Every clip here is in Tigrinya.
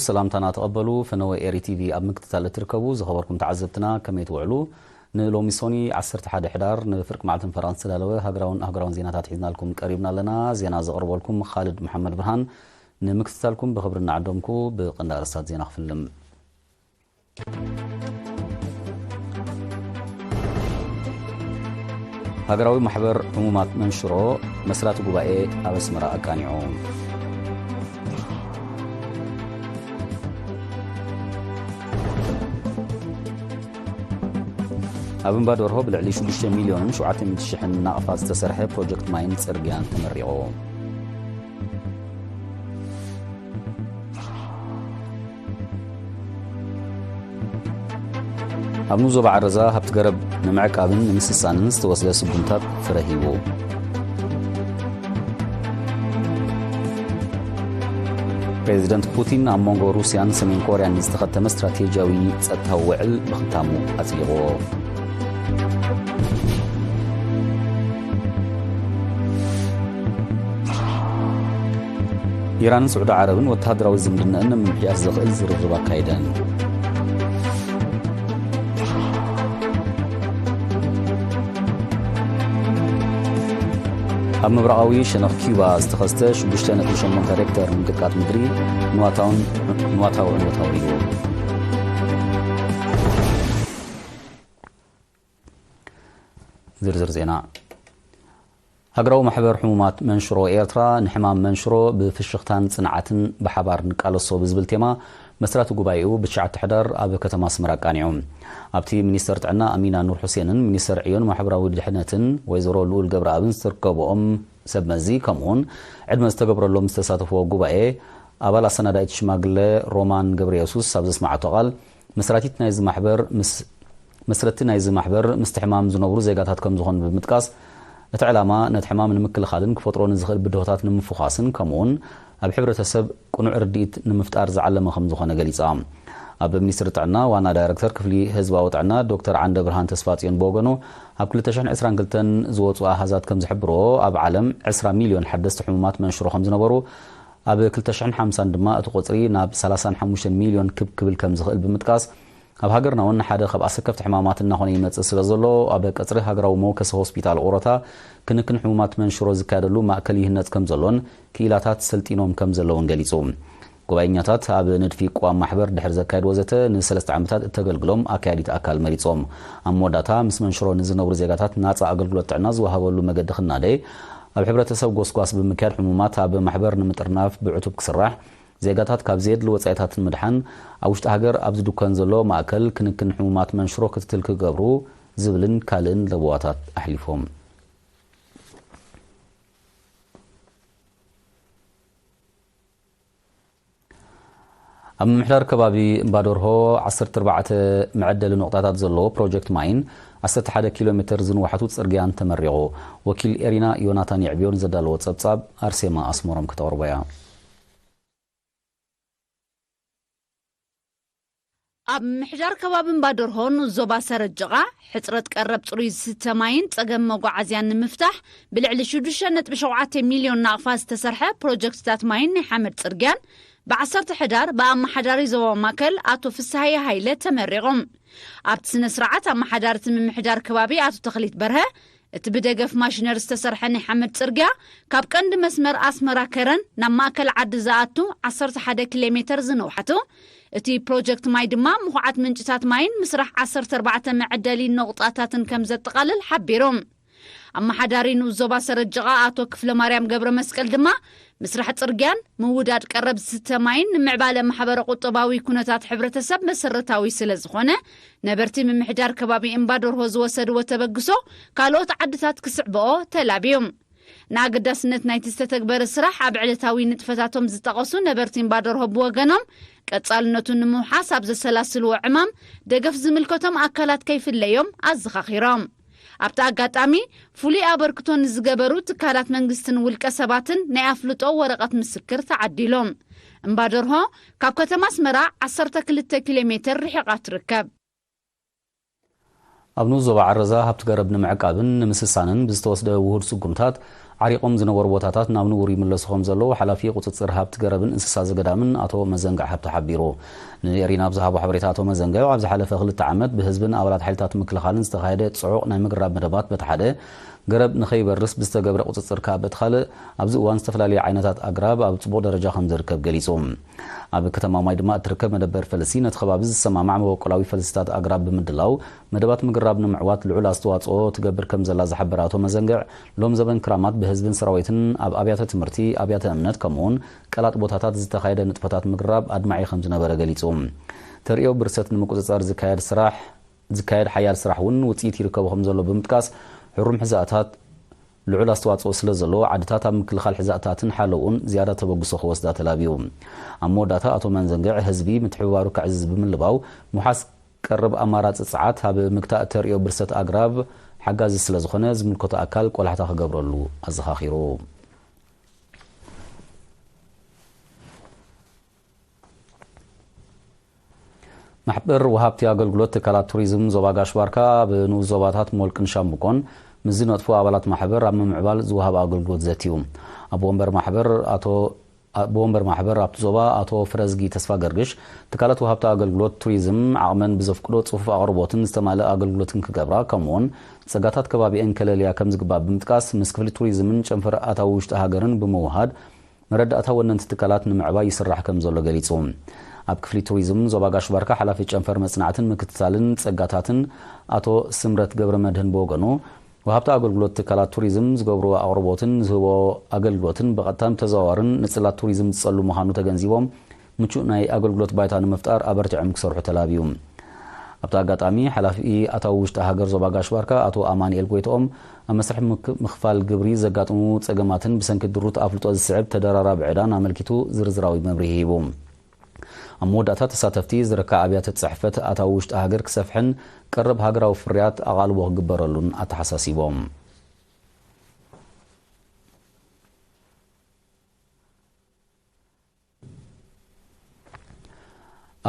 ሰላምታና ተቐበሉ። ፈነወ ኤሪ ቲቪ ኣብ ምክትታል እትርከቡ ዝኸበርኩም ተዓዘብትና ከመይ ትውዕሉ? ንሎሚ ሶኒ ዓሰርተ ሓደ ሕዳር ንፍርቂ መዓልትን ፈረቓን ዝተዳለወ ሃገራውን ኣህጉራውን ዜናታት ሒዝናልኩም ቀሪብና ኣለና። ዜና ዘቕርበልኩም ኻልድ መሓመድ ብርሃን። ንምክትታልኩም ብኽብሪ እናዓደምኩ ብቐንዲ ኣርእስታት ዜና ክፍልም። ሃገራዊ ማሕበር ሕሙማት መንሽሮ መስራቲ ጉባኤ ኣብ ኣስመራ ኣቃኒዑ። ኣብ እምባ ደርሆ ብልዕሊ ሽዱሽተ ሚልዮንን ሸውዓተ ሚእቲ ሽሕን ናቕፋ ዝተሰርሐ ፕሮጀክት ማይን ጽርግያን ተመሪቑ። ኣብ ንዞባ ዓረዛ ሃብቲ ገረብ ንምዕቃብን ንምስሳንን ዝተወስደ ስጉምታት ፍረ ሂቡ። ፕሬዚደንት ፑቲን ኣብ መንጎ ሩስያን ሰሜን ኮርያን ዝተኸተመ ስትራቴጂያዊ ጸጥታዊ ውዕል ብኽታሙ ኣጽዲቕዎ። ኢራንን ስዑዲ ዓረብን ወተሃደራዊ ዝምድናኣን ንምምሕያሽ ዘኽእል ዝርርብ ኣካይደን። ኣብ ምብራቓዊ ሸነኽ ኪዩባ ዝተኸስተ ሽዱሽተ ነጥቢ ሸሞንተ ሬክተር ምንቅጥቃጥ ምድሪ ንዋታውን ንዋታዊ ዕንወት ኣውሪዱ። ዝርዝር ዜና። ሃገራዊ ማሕበር ሕሙማት መንሽሮ ኤርትራ ንሕማም መንሽሮ ብፍሽኽታን ጽንዓትን ብሓባር ንቃለሶ ብዝብል ቴማ መስራቲ ጉባኤኡ ብትሽዓተ ሕዳር ኣብ ከተማ ኣስመራ ኣቃኒዑ። ኣብቲ ሚኒስተር ጥዕና ኣሚና ኑር ሑሴንን ሚኒስተር ዕዮን ማሕበራዊ ድሕነትን ወይዘሮ ልኡል ገብረኣብን ዝተርከብኦም ሰብ መዚ ከምኡውን ዕድመ ዝተገብረሎም ዝተሳተፍዎ ጉባኤ ኣባል ኣሰናዳኢት ሽማግለ ሮማን ገብረየሱስ ኣብ ዘስማዓቶ ቃል መስራቲት ናይዚ ማሕበር ምስ መስረቲ ናይዚ ማሕበር ምስቲ ሕማም ዝነብሩ ዜጋታት ከም ዝኾኑ ብምጥቃስ እቲ ዕላማ ነቲ ሕማም ንምክልኻልን ክፈጥሮ ንዝኽእል ብድሆታት ንምፍዃስን ከምኡውን ኣብ ሕብረተሰብ ቅኑዕ ርድኢት ንምፍጣር ዝዓለመ ከም ዝኾነ ገሊጻ። ኣብ ሚኒስትሪ ጥዕና ዋና ዳይረክተር ክፍሊ ህዝባዊ ጥዕና ዶክተር ዓንደ ብርሃን ተስፋጽዮን ብወገኑ ኣብ ክልተ ሽሕን ዕስራን ክልተን ዝወጹ ኣሃዛት ከም ዝሕብርዎ ኣብ ዓለም ዕስራ ሚልዮን ሓደስቲ ሕሙማት መንሽሮ ከም ዝነበሩ ኣብ ክልተ ሽሕን ሓምሳን ድማ እቲ ቁጽሪ ናብ ሰላሳን ሓሙሽተን ሚልዮን ክብ ክብል ከም ዝኽእል ብምጥቃስ ኣብ ሃገርና እውን ሓደ ካብ ኣሰከፍቲ ሕማማት እናኾነ ይመጽእ ስለ ዘሎ ኣብ ቀጽሪ ሃገራዊ መወከሲ ሆስፒታል ኦሮታ ክንክን ሕሙማት መንሽሮ ዝካየደሉ ማእከል ይህነጽ ከም ዘሎን ክኢላታት ሰልጢኖም ከም ዘለውን ገሊጹ። ጉባኤኛታት ኣብ ንድፊ ቅዋም ማሕበር ድሕሪ ዘካየድዎ ዘተ ንሰለስተ ዓመታት እተገልግሎም ኣካያዲት ኣካል መሪጾም። ኣብ መወዳእታ ምስ መንሽሮ ንዝነብሩ ዜጋታት ናጻ ኣገልግሎት ጥዕና ዝወሃበሉ መገዲ ክናደይ ኣብ ሕብረተሰብ ጎስጓስ ብምክያድ ሕሙማት ኣብ ማሕበር ንምጥርናፍ ብዕቱብ ክስራሕ ዜጋታት ካብ ዘየድሊ ወጻኢታት ንምድሓን ኣብ ውሽጢ ሃገር ኣብ ዝድኮን ዘሎ ማእከል ክንክን ሕሙማት መንሽሮ ክትትል ክገብሩ ዝብልን ካልእን ለበዋታት ኣሕሊፎም። ኣብ ምምሕዳር ከባቢ እምባደርሆ ዓሰርተ ኣርባዕተ መዐደሊ ነቑጣታት ዘለዎ ፕሮጀክት ማይን ዓሰርተ ሓደ ኪሎ ሜትር ዝንውሓቱ ጽርግያን ተመሪቑ። ወኪል ኤሪና ዮናታን የዕብዮን ዘዳለዎ ጸብጻብ ኣርሴማ ኣስመሮም ከተቕርቦ እያ። ኣብ ምምሕዳር ከባቢ እምባደርሆ ንዞባ ሰረጀቓ ሕጽረት ቀረብ ጽሩይ ዝስተ ማይን ጸገም መጓዓዝያን ንምፍታሕ ብልዕሊ ሽዱሽተ ነጥቢ ሸውዓተ ሚልዮን ናቕፋ ዝተሰርሐ ፕሮጀክትታት ማይን ናይ ሓመድ ጽርግያን ብዓሰርተ ሕዳር ብኣመሓዳሪ ዞባ ማእከል ኣቶ ፍስሃየ ሃይለ ተመሪቖም። ኣብቲ ስነ ስርዓት ኣመሓዳሪት ምምሕዳር ከባቢ ኣቶ ተኽሊት በርሀ እቲ ብደገፍ ማሽነር ዝተሰርሐ ናይ ሓመድ ጽርግያ ካብ ቀንዲ መስመር ኣስመራ ከረን ናብ ማእከል ዓዲ ዝኣቱ ዓሰርተ ሓደ ኪሎ ሜተር ዝነውሓቱ እቲ ፕሮጀክት ማይ ድማ ምኹዓት ምንጭታት ማይን ምስራሕ ዓሰርተ ኣርባዕተ መዐደሊ ነቑጣታትን ከም ዘጠቓልል ሓቢሮም። ኣመሓዳሪ ንኡስ ዞባ ሰረጀቓ ኣቶ ክፍለ ማርያም ገብረ መስቀል ድማ ምስራሕ ጽርግያን ምውዳድ ቀረብ ዝስተ ማይን ንምዕባለ ማሕበረ ቁጠባዊ ኩነታት ሕብረተሰብ መሰረታዊ ስለ ዝኾነ ነበርቲ ምምሕዳር ከባቢ እምባ ደርሆ ዝወሰድዎ ተበግሶ ካልኦት ዓድታት ክስዕብኦ ተላብዮም። ንኣገዳስነት ናይቲ ዝተተግበረ ስራሕ ኣብ ዕለታዊ ንጥፈታቶም ዝጠቐሱ ነበርቲ እምባ ደርሆ ብወገኖም ቀጻልነቱ ንምውሓስ ኣብ ዘሰላስልዎ ዕማም ደገፍ ዝምልከቶም ኣካላት ከይፍለዮም ኣዘኻኺሮም። ኣብቲ ኣጋጣሚ ፍሉይ ኣበርክቶ ንዝገበሩ ትካላት መንግስትን ውልቀ ሰባትን ናይ ኣፍልጦ ወረቐት ምስክር ተዓዲሎም። እምባ ደርሆ ካብ ከተማ ኣስመራ ዓሰርተ ክልተ ኪሎ ሜትር ርሒቓ ትርከብ። ኣብ ንኡስ ዞባ ዓረዛ ሃብቲ ገረብ ንምዕቃብን ንምስሳንን ብዝተወስደ ውሁድ ስጉምታት ዓሪቖም ዝነበሩ ቦታታት ናብ ንቡር ይምለሱ ከም ዘለዉ ሓላፊ ቁጽጽር ሃብቲ ገረብን እንስሳ ዘገዳምን ኣቶ መዘንግዕ ሃብተ ሓቢሩ። ንኤሪና ኣብ ዝሃቦ ሓበሬታ ኣቶ መዘንግዕ፣ ኣብ ዝሓለፈ ክልተ ዓመት ብህዝብን ኣባላት ሓይልታት ምክልኻልን ዝተኻየደ ጽዑቕ ናይ ምግራብ መደባት በቲ ሓደ፣ ገረብ ንኸይበርስ ብዝተገብረ ቁጽጽር ከኣ በቲ ካልእ፣ ኣብዚ እዋን ዝተፈላለዩ ዓይነታት ኣግራብ ኣብ ጽቡቕ ደረጃ ከም ዝርከብ ገሊጹ። ኣብ ከተማ ማይ ድማ እትርከብ መደበር ፈልሲ ነቲ ከባቢ ዝሰማማዕ መበቆላዊ ፈልስታት ኣግራብ ብምድላው መደባት ምግራብ ንምዕዋት ልዑል ኣስተዋጽኦ ትገብር ከም ዘላ ዝሓበረ ኣቶ መዘንግዕ፣ ሎም ዘበን ክራማት ብህዝብን ሰራዊትን ኣብ ኣብያተ ትምህርቲ፣ ኣብያተ እምነት ከምኡውን ቀላጥ ቦታታት ዝተኻየደ ንጥፈታት ምግራብ ኣድማዒ ከም ዝነበረ ገሊጹ። ተርእዮ ብርሰት ንምቁጽጻር ዝካየድ ስራሕ ዝካየድ ሓያል ስራሕ እውን ውጽኢት ይርከቦ ከም ዘሎ ብምጥቃስ፣ ሕሩም ሕዛእታት ልዑል ኣስተዋጽኦ ስለ ዘለዎ ዓድታት ኣብ ምክልኻል ሕዛእታትን ሓለውኡን ዝያዳ ተበግሶ ክወስዳ ተላብዩ። ኣብ መወዳእታ ኣቶ መንዘንግዕ ህዝቢ ምትሕብባሩ ከዕዝዝ ብምልባው፣ ምውሓስ ቀርብ ኣማራጺ ጸዓት ኣብ ምግታእ ተርእዮ ብርሰት ኣግራብ ሓጋዚ ስለ ዝኾነ ዝምልከቶ ኣካል ቆላሕታ ክገብረሉ ኣዘኻኺሩ። ማሕበር ወሃብቲ ኣገልግሎት ትካላት ቱሪዝም ዞባ ጋሽ ባርካ ኣብ ንኡስ ዞባታት ሞልቅን ሻምብቆን ምስ ዝነጥፉ ኣባላት ማሕበር ኣብ ምምዕባል ዝወሃብ ኣገልግሎት ዘትዩ። ኣቦ ወንበር ማሕበር ኣቶ ኣቦ ወንበር ማሕበር ኣብቲ ዞባ ኣቶ ፍረዝጊ ተስፋ ገርግሽ፣ ትካላት ወሃብቲ ኣገልግሎት ቱሪዝም ዓቕመን ብዘፍቅዶ ጽፉፍ ኣቕርቦትን ዝተማልእ ኣገልግሎትን ክገብራ፣ ከምኡውን ጸጋታት ከባቢአን ከለልያ ከም ዝግባእ ብምጥቃስ፣ ምስ ክፍሊ ቱሪዝምን ጨንፈር ኣታዊ ውሽጢ ሃገርን ብምውሃድ መረዳእታ ወነንቲ ትካላት ንምዕባይ ይስራሕ ከም ዘሎ ገሊጹ። ኣብ ክፍሊ ቱሪዝም ዞባ ጋሽ ባርካ ሓላፊ ጨንፈር መጽናዕትን ምክትታልን ጸጋታትን ኣቶ ስምረት ገብረ መድህን ብወገኑ፣ ወሃብቲ ኣገልግሎት ትካላት ቱሪዝም ዝገብርዎ ኣቕርቦትን ዝህቦ ኣገልግሎትን ብቐጥታን ብተዘዋዋርን ንጽላት ቱሪዝም ዝጸሉ ምዃኑ ተገንዚቦም፣ ምቹእ ናይ ኣገልግሎት ባይታ ንምፍጣር ኣበርቲዖም ክሰርሑ ተላብዩ። ኣብቲ ኣጋጣሚ፣ ሓላፊ ኣታዊ ውሽጢ ሃገር ዞባ ጋሽ ባርካ ኣቶ ኣማንኤል ጎይትኦም፣ ኣብ መስርሕ ምክ-፣ ምኽፋል ግብሪ ዘጋጥሙ ጸገማትን ብሰንኪ ድሩት ኣፍልጦ ዝስዕብ ተደራራቢ ዕዳን ኣመልኪቱ ዝርዝራዊ መብርሂ ሂቡ። ኣብ መወዳእታ፣ ተሳተፍቲ ዝረካ ኣብያተ ጽሕፈት ኣታዊ ውሽጢ ሃገር ክሰፍሕን ቀረብ ሃገራዊ ፍርያት ኣቓልቦ ክግበረሉን ኣተሓሳሲቦም።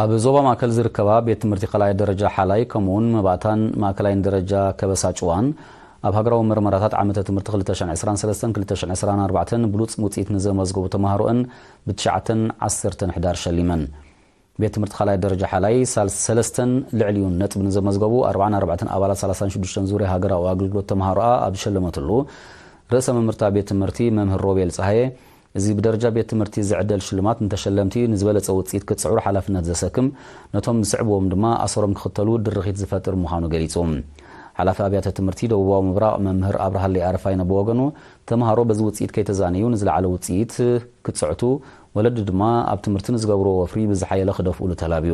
ኣብ ዞባ ማእከል ዝርከባ ቤት ትምህርቲ ካልኣይ ደረጃ ሓላይ፣ ከምኡውን መባእታን ማእከላይን ደረጃ ከበሳ ጭዋን፣ ኣብ ሃገራዊ መርመራታት ዓመተ ትምህርቲ ክልተ ሽሕን ዕስራን ሰለስተን ክልተ ሽሕን ዕስራን ኣርባዕተን ብሉጽ ውጽኢት ንዘመዝገቡ ተማሃሮአን ብትሽዓተን ዓሰርተን ሕዳር ሸሊመን። ቤት ትምህርቲ ካልኣይ ደረጃ ሓላይ፣ ሳል-፣ ሰለስተን ልዕሊኡን ነጥቢ ንዘመዝገቡ ኣርባዓን ኣርባዕተን ኣባላት ሰላሳን ሽዱሽተን ዙርያ ሃገራዊ ኣገልግሎት ተማሃሮኣ ኣብ ዝሸለመትሉ፣ ርእሰ መምህርታ ቤት ትምህርቲ መምህር ሮቤል ጸሃየ፣ እዚ ብደረጃ ቤት ትምህርቲ ዝዕደል ሽልማት ንተሸለምቲ ንዝበለጸ ውጽኢት ክጽዕሩ ሓላፍነት ዘሰክም፣ ነቶም ዝስዕብዎም ድማ ኣሰሮም ክኽተሉ ድርኺት ዝፈጥር ምዃኑ ገሊጹ። ሓላፊ ኣብያተ ትምህርቲ ደቡባዊ ምብራቕ መምህር ኣብርሃለይ ኣረፋይነ ብወገኑ፣ ተምሃሮ በዚ ውጽኢት ከይተዛነዩ ንዝለዓለ ውጽኢት ክጽዕቱ፣ ወለዲ ድማ ኣብ ትምህርቲ ንዝገብርዎ ወፍሪ ብዝሓየለ ክደፍኡሉ ተላብዩ።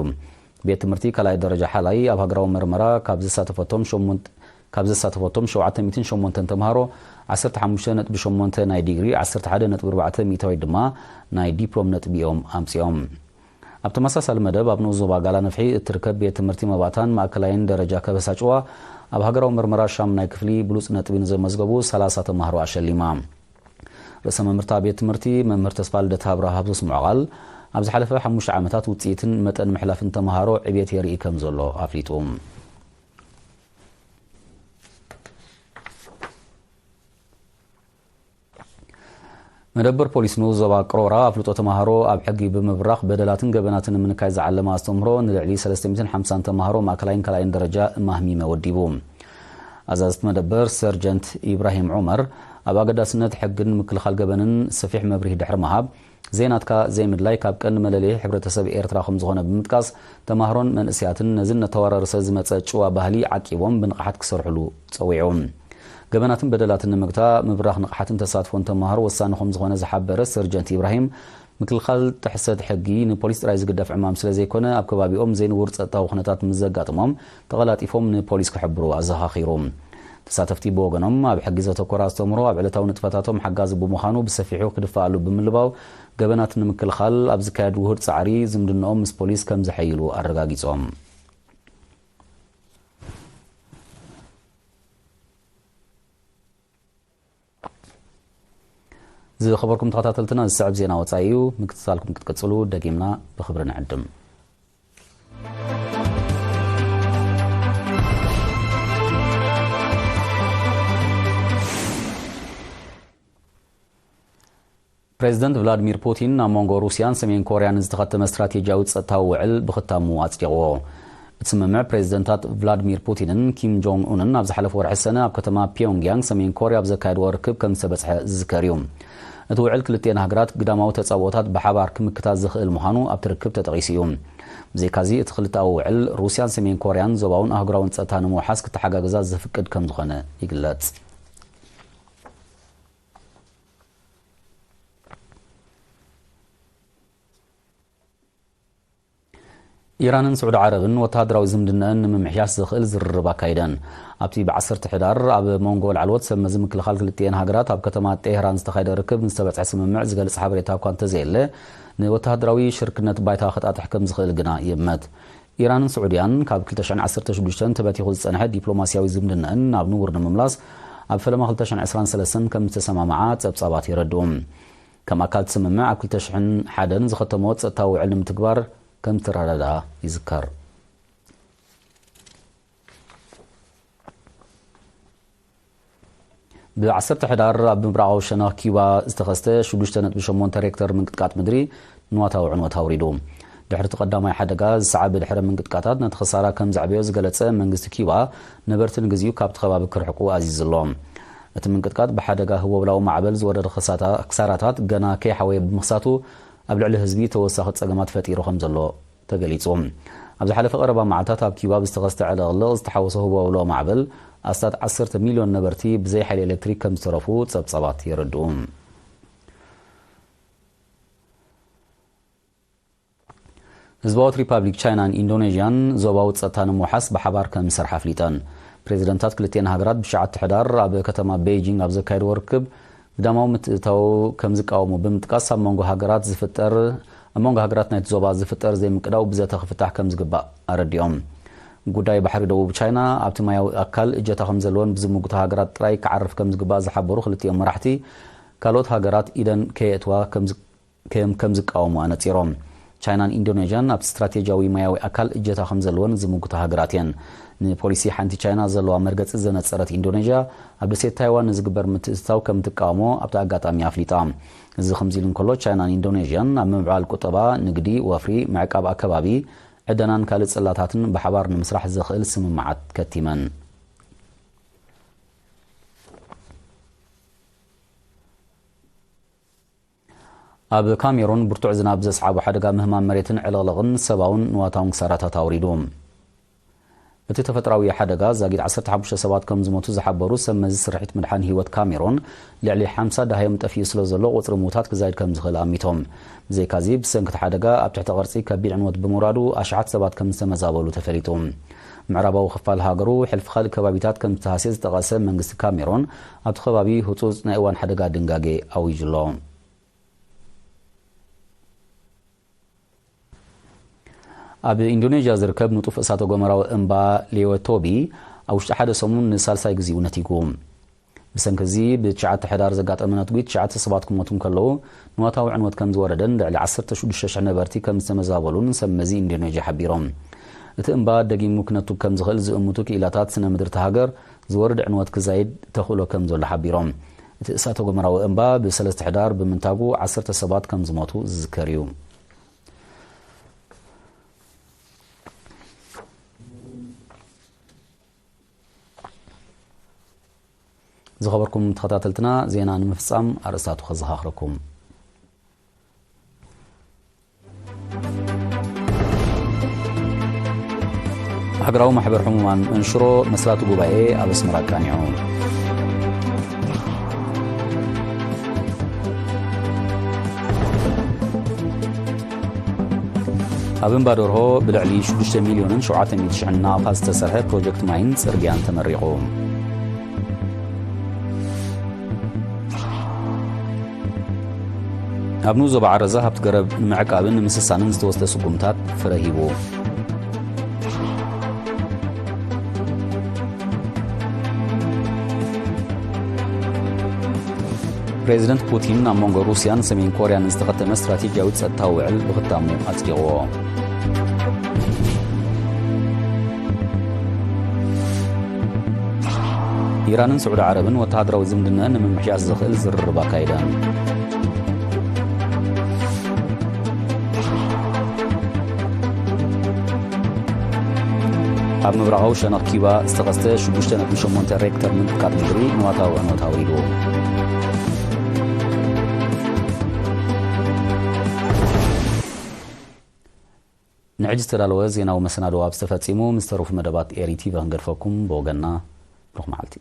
ቤት ትምህርቲ ካልኣይ ደረጃ ሓላይ ኣብ ሃገራዊ መርመራ ካብ ዘሳተፈቶም ሸሞንተ ካብ ዘሳተፈቶም ሸውዓተ ሚእትን ሸሞንተን ተምሃሮ፣ ዓሰርተ ሓሙሽተ ነጥቢ ሸሞንተ ናይ ዲግሪ፣ ዓሰርተ ሓደ ነጥቢ ኣርባዕተ ሚእታዊት ድማ ናይ ዲፕሎም ነጥቢ እዮም ኣምጺኦም። ኣብ ተመሳሳሊ መደብ፣ ኣብ ንኡስ ዞባ ጋላ ነፍሒ እትርከብ ቤት ትምህርቲ መባእታን ማእከላይን ደረጃ ከበሳ ጭዋ፣ ኣብ ሃገራዊ መርመራ ሻምናይ ክፍሊ ብሉጽ ነጥቢ ንዘመዝገቡ ሰላሳ ተምሃሮ ኣሸሊማ። ርእሰ መምህርታ ቤት ትምህርቲ መምህር ተስፋ ልደት ኣብርሃ ኣብ ዘስምዖ ቃል፣ ኣብ ዝሓለፈ ሓሙሽተ ዓመታት ውጽኢትን መጠን ምሕላፍን ተምሃሮ ዕብየት የርኢ ከም ዘሎ ኣፍሊጡ። መደበር ፖሊስ ንኡስ ዞባ ቅሮራ ኣፍልጦ ተምሃሮ ኣብ ሕጊ ብምብራኽ በደላትን ገበናትን ንምንካይ ዝዓለመ ኣስተምህሮ ንልዕሊ ሰለስተ ሚእትን ሓምሳን ተምሃሮ ማእከላይን ካልኣይን ደረጃ እማህሚመ ወዲቡ። ኣዛዝቲ መደበር ሰርጀንት ኢብራሂም ዑመር ኣብ ኣገዳስነት ሕግን ምክልኻል ገበንን ሰፊሕ መብርሂ ድሕሪ ምሃብ፣ ዘይናትካ ዘይምድላይ ካብ ቀንዲ መለለዪ ሕብረተሰብ ኤርትራ ከም ዝኾነ ብምጥቃስ፣ ተምሃሮን መንእሰያትን ነዚ እናተወራረሰ ዝመጸ ጭዋ ባህሊ ዓቂቦም ብንቕሓት ክሰርሕሉ ጸዊዑ። ገበናትን በደላትን ንምግታእ ምብራኽ ንቕሓትን ተሳትፎን ተምሃሮ ወሳኒ ከም ዝኾነ ዝሓበረ ሰርጀንት ኢብራሂም፣ ምክልኻል ጥሕሰት ሕጊ ንፖሊስ ጥራይ ዝግደፍ ዕማም ስለ ዘይኮነ፣ ኣብ ከባቢኦም ዘይንቡር ጸጥታዊ ኩነታት ምስ ዘጋጥሞም ተቐላጢፎም ንፖሊስ ክሕብሩ ኣዘኻኺሩ። ተሳተፍቲ ብወገኖም፣ ኣብ ሕጊ ዘተኮረ ኣስተምህሮ ኣብ ዕለታዊ ንጥፈታቶም ሓጋዚ ብምዃኑ ብሰፊሑ ክድፋኣሉ ብምልባው፣ ገበናት ንምክልኻል ኣብ ዝካየድ ውሁድ ጻዕሪ ዝምድንኦም ምስ ፖሊስ ከም ዘሐይሉ ኣረጋጊጾም። ዝኸበርኩም ተኸታተልትና፣ ዝስዕብ ዜና ወጻኢ እዩ። ምክትታልኩም ክትቅጽሉ ደጊምና ብኽብሪ ንዕድም። ፕሬዚደንት ቭላድሚር ፑቲን ኣብ መንጎ ሩስያን ሰሜን ኮርያን ዝተኸተመ ስትራቴጂያዊ ጸጥታዊ ውዕል ብኽታሙ ኣጽዲቕዎ። እቲ ስምምዕ ፕሬዚደንታት ቭላድሚር ፑቲንን ኪም ጆንግ ኡንን ኣብ ዝሓለፈ ወርሒ ሰነ ኣብ ከተማ ፒዮንግያንግ ሰሜን ኮርያ ኣብ ዘካየድዎ ርክብ ከም ዝተበጽሐ ዝዝከር እዩ። እቲ ውዕል ክልቲኤን ሃገራት ግዳማዊ ተጻብኦታት ብሓባር ክምክታት ዝኽእል ምዃኑ ኣብቲ ርክብ ተጠቒሱ እዩ። ብዘይካዚ እቲ ክልተኣዊ ውዕል ሩስያን ሰሜን ኮርያን ዞባውን ኣህጉራውን ጸጥታ ንምውሓስ ክተሓጋገዛ ዝፍቅድ ከም ዝኾነ ይግለጽ። ኢራንን ስዑዲ ዓረብን ወተሃደራዊ ዝምድናኣን ንምምሕያሽ ዘኽእል ዝርርብ ኣካይደን። ኣብቲ ብዓሰርተ ሕዳር ኣብ መንጎ ላዕለዎት ሰብ መዚ ምክልኻል ክልቲኤን ሃገራት ኣብ ከተማ ጤህራን ዝተኻየደ ርክብ ንዝተበጽሐ ስምምዕ ዝገልጽ ሓበሬታ እኳ እንተዘየለ፣ ንወተሃደራዊ ሽርክነት ባይታ ክጣጥሕ ከም ዝኽእል ግና ይእመት። ኢራንን ስዑድያን ካብ ክልተ ሽሕን ዓሰርተ ሽዱሽተን ተበቲኹ ዝጸንሐ ዲፕሎማስያዊ ዝምድናኣን ናብ ንቡር ንምምላስ ኣብ ፈለማ ክልተ ሽሕን ዕስራን ሰለስተን ከም ዝተሰማምዓ ጸብጻባት የረድኡ። ከም ኣካል እቲ ስምምዕ ኣብ ክልተ ሽሕን ሓደን ዝኸተሞ ጸጥታዊ ውዕል ንምትግባር ከም ዝተረዳድኣ ይዝከር። ብ ዓሰርተ ሕዳር ኣብ ምብራቓዊ ሸነኽ ኪዩባ ዝተኸስተ ሽዱሽተ ነጥቢ ሸሞንተ ሬክተር ምንቅጥቃጥ ምድሪ ንዋታዊ ዕንወት ኣውሪዱ። ድሕሪ እቲ ቀዳማይ ሓደጋ ዝሰዓበ ድሕረ ምንቅጥቃጣት ነቲ ክሳራ ከም ዘዕበዮ ዝገለጸ መንግስቲ ኪዩባ፣ ነበርቲ ንግዚኡ ካብቲ ከባቢ ክርሕቁ ኣዚዙ ኣሎ። እቲ ምንቅጥቃጥ ብሓደጋ ህቦብላዊ ማዕበል ዝወረደ ክሳታ-፣ ክሳራታት ገና ከይሓወየ ብምኽሳቱ፣ ኣብ ልዕሊ ህዝቢ ተወሳኺ ጸገማት ፈጢሩ ከም ዘሎ ተገሊጹ። ኣብ ዝሓለፈ ቀረባ መዓልታት ኣብ ኪዩባ ብዝተኸስተ ዕልቕልቕ ዝተሓወሰ ህቦብላዊ ማዕበል ኣስታት ዓሰርተ ሚልዮን ነበርቲ ብዘይ ሓይሊ ኤሌክትሪክ ከም ዝተረፉ ጸብጻባት የረድኡ። ህዝባዊት ሪፓብሊክ ቻይናን ኢንዶኔዥያን ዞባዊ ጸጥታ ንምውሓስ ብሓባር ከም ዝሰርሓ ኣፍሊጠን። ፕሬዚደንታት ክልቲኤን ሃገራት ብትሽዓተ ሕዳር ኣብ ከተማ ቤይጂንግ ኣብ ዘካየድዎ ርክብ፣ ግዳማዊ ምትእትታው ከም ዝቃወሙ ብምጥቃስ፣ ኣብ መንጎ ሃገራት ዝፍጠር፣ ኣብ መንጎ ሃገራት ናይቲ ዞባ ዝፍጠር ዘይምቅዳው ብዘተ ክፍታሕ ከም ዝግባእ ኣረዲኦም። ጉዳይ ባሕሪ ደቡብ ቻይና ኣብቲ ማያዊ ኣካል እጀታ ከም ዘለወን ብዝምጉታ ሃገራት ጥራይ ክዓርፍ ከም ዝግባእ ዝሓበሩ ክልቲኦም መራሕቲ፣ ካልኦት ሃገራት ኢደን ከየእትዋ ከም ዝ-፣ ከም፣ ከም ዝቃወሙ ኣነጺሮም። ቻይናን ኢንዶኔዥያን ኣብቲ ስትራቴጂያዊ ማያዊ ኣካል እጀታ ከም ዘለወን ዝምጉታ ሃገራት እየን። ንፖሊሲ ሓንቲ ቻይና ዘለዋ መርገጺ ዘነጸረት ኢንዶኔዥያ፣ ኣብ ደሴት ታይዋን ንዝግበር ምትእትታው ከም ትቃወሞ ኣብቲ ኣጋጣሚ ኣፍሊጣ። እዚ ከምዚ ኢሉ እንከሎ፣ ቻይናን ኢንዶኔዥያን ኣብ ምምዕባል ቁጠባ፣ ንግዲ፣ ወፍሪ፣ ምዕቃብ ኣከባቢ፣ ዕደናን ካልእ ጽላታትን ብሓባር ንምስራሕ ዘኽእል ስምምዓት ከቲመን። ኣብ ካሜሩን ብርቱዕ ዝናብ ዘስዓቦ ሓደጋ ምህማም መሬትን ዕልቕልቕን ሰብኣውን ንዋታውን ክሳራታት ኣውሪዱ። እቲ ተፈጥራዊ ሓደጋ ዛጊድ ዓሰርተ ሓሙሽተ ሰባት ከም ዝሞቱ ዝሓበሩ ሰብ መዚ ስርሒት ምድሓን ህይወት ካሜሩን፣ ልዕሊ ሓምሳ ደሃዮም ጠፊኡ ስለ ዘሎ ቁጽሪ ምዉታት ክዛይድ ከም ዝኽእል ኣሚቶም። ብዘይካዚ፣ ብሰንኪ እቲ ሓደጋ ኣብ ትሕቲ ቅርጺ ከቢድ ዕንወት ብምውራዱ ኣሽሓት ሰባት ከም ዝተመዛበሉ ተፈሊጡ። ምዕራባዊ ክፋል ሃገሩ ሕልፊ ካልእ ከባቢታት ከም ዝተሃስየ ዝጠቐሰ መንግስቲ ካሜሩን፣ ኣብቲ ከባቢ ህጹጽ ናይ እዋን ሓደጋ ድንጋጌ ኣዊጁ ኣሎ። ኣብ ኢንዶኔዥያ ዝርከብ ንጡፍ እሳተ ጎመራዊ እምባ ሌወቶቢ ኣብ ውሽጢ ሓደ ሰሙን ንሳልሳይ ግዜኡ ነቲጉ። ብሰንኪ እዚ፣ ብትሽዓተ ሕዳር ዘጋጠመ ነትጒ ትሽዓተ ሰባት ክሞቱ እንከለዉ፣ ንዋታዊ ዕንወት ከም ዝወረደን ልዕሊ ዓሰርተ ሽዱሽተ ሽሕ ነበርቲ ከም ዝተመዛበሉን ሰብ መዚ ኢንዶኔዥያ ሓቢሮም። እቲ እምባ ደጊሙ ክነቱግ ከም ዝኽእል ዝእምቱ ክኢላታት ስነ ምድሪ እታ ሃገር፣ ዝወርድ ዕንወት ክዛይድ ተኽእሎ ከም ዘሎ ሓቢሮም። እቲ እሳተ ጎመራዊ እምባ ብሰለስተ ሕዳር ብምንታጉ ዓሰርተ ሰባት ከም ዝሞቱ ዝዝከር እዩ። ዝኸበርኩም ተኸታተልትና፣ ዜና ንምፍጻም ኣርእስታቱ ከዘኻኽረኩም። ሃገራዊ ማሕበር ሕሙማን መንሽሮ መስራቲ ጉባኤ ኣብ ኣስመራ ኣቃኒዑ። ኣብ እምባ ደርሆ ብልዕሊ ሽዱሽተ ሚልዮንን ሸውዓተ ሚእቲ ሽሕን ናቕፋ ዝተሰርሐ ፕሮጀክት ማይን ጽርግያን ተመሪቑ። ኣብ ንኡስ ዞባ ዓረዛ ሃብቲ ገረብ ንምዕቃብን ንምስሳንን ዝተወስደ ስጉምታት ፍረ ሂቡ። ፕሬዚደንት ፑቲን ኣብ መንጎ ሩስያን ሰሜን ኮርያን ዝተኸተመ ስትራቴጂያዊ ጸጥታዊ ውዕል ብኽታሙ ኣጽዲቕዎ። ኢራንን ስዑዲ ዓረብን ወተሃደራዊ ዝምድናኣን ንምምሕያሽ ዘኽእል ዝርርብ ኣካይደን። ኣብ ምብራቓዊ ሸነኽ ኪባ ዝተኸስተ ሽዱሽተ ነጥቢ ሸሞንተ ሬክተር ምንቅጥቃጥ ምድሪ ንዋታዊ ዕንወት ኣውሪድዎ። ንሕጂ ዝተዳለወ ዜናዊ መሰናድዎ ኣብዚ ተፈጺሙ። ምስ ተረፉ መደባት ኤሪ ቲቪ ክንገድፈኩም። ብወገንና ብሩኽ መዓልቲ።